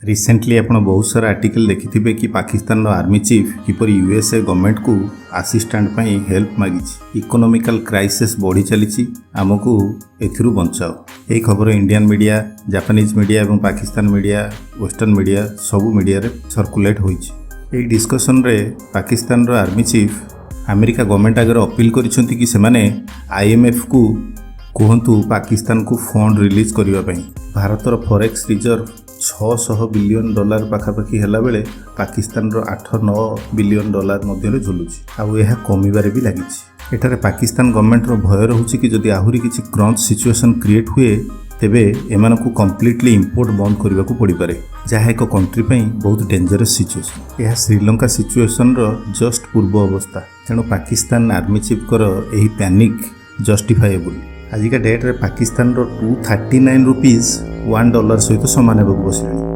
Recently ଆପଣ ବହୁତ ସାରା article ଦେଖିଥିବେ କି ପାକିସ୍ତାନର ଆର୍ମି ଚିଫ୍ କିପରି ୟୁଏସ୍ଏ ଗଭର୍ଣ୍ଣମେଣ୍ଟକୁ ଆସିଷ୍ଟାନ୍ସ ପାଇଁ ହେଲ୍ପ ମାଗିଛି। ଇକୋନୋମିକାଲ କ୍ରାଇସିସ୍ ବଢ଼ି ଚାଲିଛି, ଆମକୁ ଏଥିରୁ ବଞ୍ଚାଅ। ଏହି ଖବର ଇଣ୍ଡିଆନ୍ ମିଡ଼ିଆ, ଜାପାନିଜ୍ ମିଡ଼ିଆ ଏବଂ ପାକିସ୍ତାନ ମିଡ଼ିଆ, ୱେଷ୍ଟର୍ଣ୍ଣ ମିଡ଼ିଆ, ସବୁ ମିଡ଼ିଆରେ ସର୍କୁଲେଟ୍ ହୋଇଛି। ଏହି ଡିସ୍କସନରେ ପାକିସ୍ତାନର ଆର୍ମି ଚିଫ୍ ଆମେରିକା ଗଭର୍ଣ୍ଣମେଣ୍ଟ ଆଗରେ ଅପିଲ କରିଛନ୍ତି କି ସେମାନେ ଆଇଏମ୍ଏଫ୍କୁ କୁହନ୍ତୁ ପାକିସ୍ତାନକୁ ଫଣ୍ଡ ରିଲିଜ୍ କରିବା ପାଇଁ। ଭାରତର ଫରେକ୍ସ ରିଜର୍ଭ 600 ବିଲିୟନ ଡଲାର ପାଖାପାଖି ହେଲାବେଳେ ପାକିସ୍ତାନର 8-9 ବିଲିୟନ ଡଲାର ମଧ୍ୟରେ ଝୁଲୁଛି ଆଉ ଏହା କମିବାରେ ବି ଲାଗିଛି। ଏଠାରେ ପାକିସ୍ତାନ ଗଭର୍ଣ୍ଣମେଣ୍ଟର ଭୟ ରହୁଛି କି ଯଦି ଆହୁରି କିଛି କ୍ରଞ୍ଚ ସିଚୁଏସନ୍ କ୍ରିଏଟ୍ ହୁଏ, ତେବେ ଏମାନଙ୍କୁ କମ୍ପ୍ଲିଟଲି ଇମ୍ପୋର୍ଟ ବନ୍ଦ କରିବାକୁ ପଡ଼ିପାରେ, ଯାହା ଏକ କଣ୍ଟ୍ରି ପାଇଁ ବହୁତ ଡେଞ୍ଜରସ୍ ସିଚୁଏସନ୍। ଏହା ଶ୍ରୀଲଙ୍କା ସିଚୁଏସନ୍ର ଜଷ୍ଟ ପୂର୍ବ ଅବସ୍ଥା। ତେଣୁ ପାକିସ୍ତାନ ଆର୍ମି ଚିଫ୍ଙ୍କର ଏହି ପ୍ୟାନିକ୍ ଜଷ୍ଟିଫାଏବୁଲ୍। ଆଜିକା ଡେଟ୍ରେ ପାକିସ୍ତାନର 239 rupees $1 ସହିତ ସମାନ ହେବାକୁ ବସିଲାଣି।